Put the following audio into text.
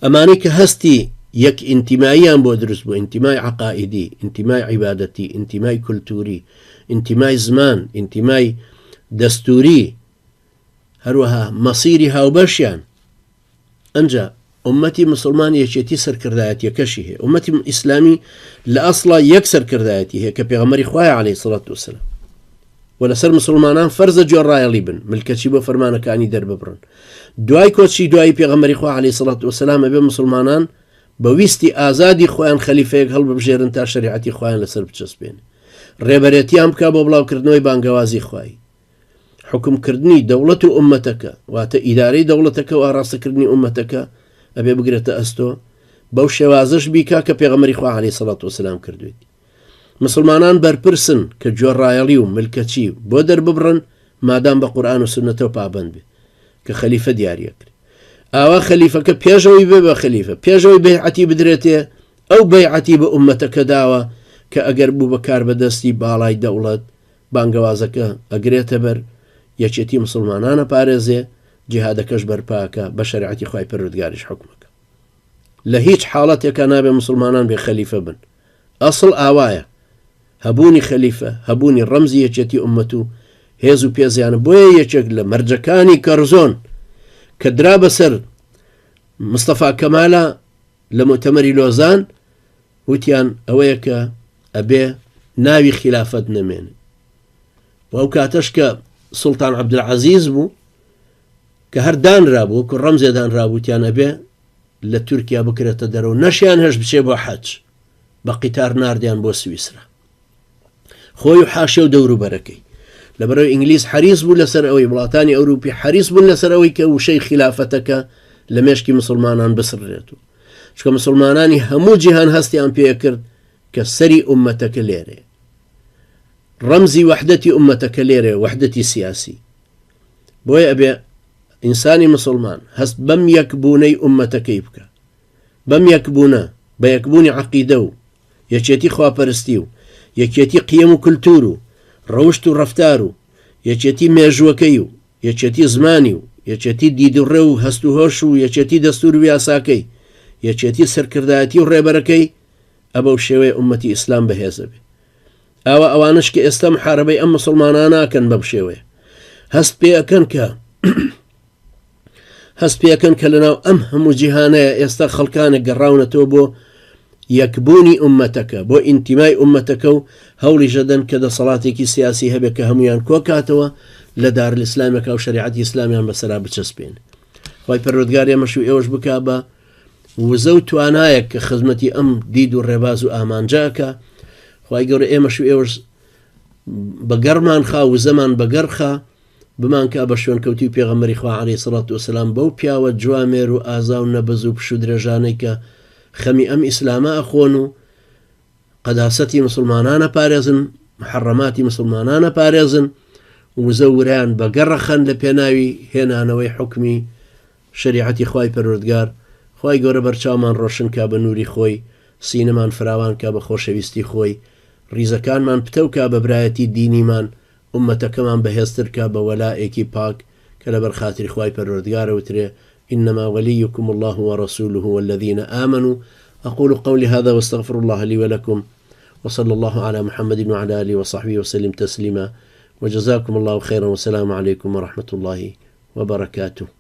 ئەمانەی کە هەستی یەک ئینتیماییان بۆ دروست بوو، ئینتیمای عەقائیدی، ئینتیمای عیبادەتی، ئینتیمای کولتووری، ئینتیمای زمان، ئینتیمای دەستووری، هەروەها مەسیری هاوبەشیان. ئەنجا ئوممەتی مسوڵمان یەکێتی سەرکردایەتیەکەشی هەیە. ئوممەتی ئیسلامی لە ئەسڵا یەک سەرکردایەتی هەیە کە پێغەمبەری خوایە عەلەیهی سڵات وسلام. و لەسەر مسوڵمانان فەرزە گوێڕایەڵی بن، ملکەچی بۆ فەرمانەکانی دەرببڕن. دوای کۆچی دوایی پێغەمبەری خوا عەلەیهی سڵات وسلام ئەبێ مسوڵمانان بە ویستی ئازادی خۆیان خەلیفەیەک هەڵببژێرن تا شەریعەتی خۆیان لەسەر بچەسپێنێ. ڕێبەرێتیان بکا بۆ بڵاوکردنەوەی بانگەوازی خوایی. حوکمکردنی دەوڵەت و ئوممەتەکە، واتە ئیدارەی دەوڵەتەکە و ئاڕاستەکردنی ئوممەتەکە ئەبێ بگرێتە ئەستۆ، بەو شێوازەش بیکا کە پێغەمبەری خوا عەلەیهی سەڵات وەسەلام کردوێتی. مسوڵمانان بەرپرسن کە گوێڕایەڵی و ملکەچی بۆ دەرببڕن مادام بە قورئان و سوننەتەوە پابەند بێ کە خەلیفە دیاری ئەکرێ. ئاوا خەلیفەکە پێش ئەوەی بێ بە خەلیفە، پێش ئەوەی بەیعەتی بدرێتێ، ئەو بەیعەتی بە ئوممەتەکە داوە کە ئەگەر بوو بە کاربەدەستی باڵای دەوڵەت، بانگەوازەکە ئەگرێتە بەر، یەکێتی موسڵمانان ئەپارێزێ، جیهادەکەش بەرپا ئەکا، بە شەریعەتی خوای پەروەردگاریش حوکم ئەکا. لە هیچ حاڵەتێکا نابێ موسڵمانان بێ خەلیفە بن. ئەسڵ ئاوایە. هەبوونی خەلیفە، هەبوونی ڕەمزی یەکێتی ئوممەت و هێز و پێزیانە، بۆیە یەکێک لە مەرجەکانی کەرزۆن کە درا بەسەر مستەفا کەمالا لە موئتەمەری لۆزان وتیان ئەوەیە کە ئەبێ ناوی خیلافەت نەمێنێ و ئەو کاتەش کە سوڵتان عەبدولعەزیز بوو کە هەر دانرابوو وەکو ڕەمزێ دانرابوو وتیان ئەبێ لە تورکیا بکرێتە دەرەوە نەشیان هێشت بچێ بۆ حەج بە قیتار ناردیان بۆ سویسرا خۆی و حاشیە و دەوروبەرەکەی. لەبەرئەوەی ئینگلیز حەریس بوو لەسەر ئەوەی، وڵاتانی ئەوروپی حەریس بوون لەسەر ئەوەی کە وشەی خیلافەتەکە لە مێشکی مسوڵمانان بسڕرێت و چونکە مسوڵمانانی هەموو جیهان هەستیان پێکرد کە سەری ئوممەتەکە لێرەیە. ڕەمزی وەحدەتی ئوممەتەکە لێرەیە، وەحدەتی سیاسی. بۆیە ئەبێ ئینسانی مسوڵمان هەست بەم یەکبوونەی ئوممەتەکەی بکا. بەم یەکبوونە، بە یەکبوونی عەقیدە و یەکێتی خواپەرستی و یەکێتی قیەم و کولتوور و ڕەوشت و ڕەفتار و یەکێتی مێژووەکەی و یەکێتی زمانی و یەکێتی دید و ڕێ و هەست و هۆش و یەکێتی دەستوور و یاساکەی، یەکێتی سەرکردایەتی و ڕێبەرەکەی، ئە بەو شێوەیە ئوممەتی ئیسلام بەهێز ئەبێ. ئاوا ئەوانەش کە ئێستا محارەبەی ئەم موسڵمانانە ئەکەن بەم شێوەیە هەست پێ ئەکەن کە هەست پێکەن کە لەناو ئەم هەموو جیهانەیە ئێستا خەڵکانێک گەڕاونەتەوە بۆ یەکبوونی ئومەتەکە بۆ ئینتیمای ئومەتەکە و هەوڵی ژەدەن کە دەسەڵاتێکی سیاسی هەبێت کە هەمویان کۆکاتەوە لە دارالئیسلامەکە و شەریعەتی ئیسلامیان بەسەرا بچەسپێن خوای پەروەردگار ئێمەش و ئێوەش بکا بە وزە و توانایەک کە خزمەتی ئەم دید و ڕێباز و ئامانجاکە خوای گەورە ئێمەش و ئێوەش بەگەڕمان خا وزەمان بەگەڕخا بمانکا بە شوێنکەوتووی پێغەمبەری خوا علیە سڵات وسلام بەو پیاوە جوامێر و ئازا و نەبەز و پشوودرێژانەی کە خەمی ئەم ئیسلامە ئەخۆن و قەداسەتی مسوڵمانان ئەپارێزن محەڕەماتی مسوڵمانان ئەپارێزن وزە و ورەیان بەگەڕەخەن لە پێناوی هێنانەوەی حوکمی شەریعەتی خوای پەروەردگار خوای گەورە بەرچاومان ڕۆشن کا بە نوری خۆی سینەمان فراوان کا بە خۆشەویستی خۆی ڕیزەکانمان پتەو کا بە برایەتی دینیمان ئوممەتەکەمان بەهێزتر کا بە وەلائێکی پاک کە لەبەر خاتری خوای پەروەردگارە وترێ، انما ولیکم اللە ورسوله والذین آمنوا، اقول قولی هذا واستغفر اللە لی ولکم وصلی اللە علی محمد وعلی آله وصحبه وسلم تسلیما وجزاکم اللە خیرا والسلام علیکم ورحمة اللە وبرکاته.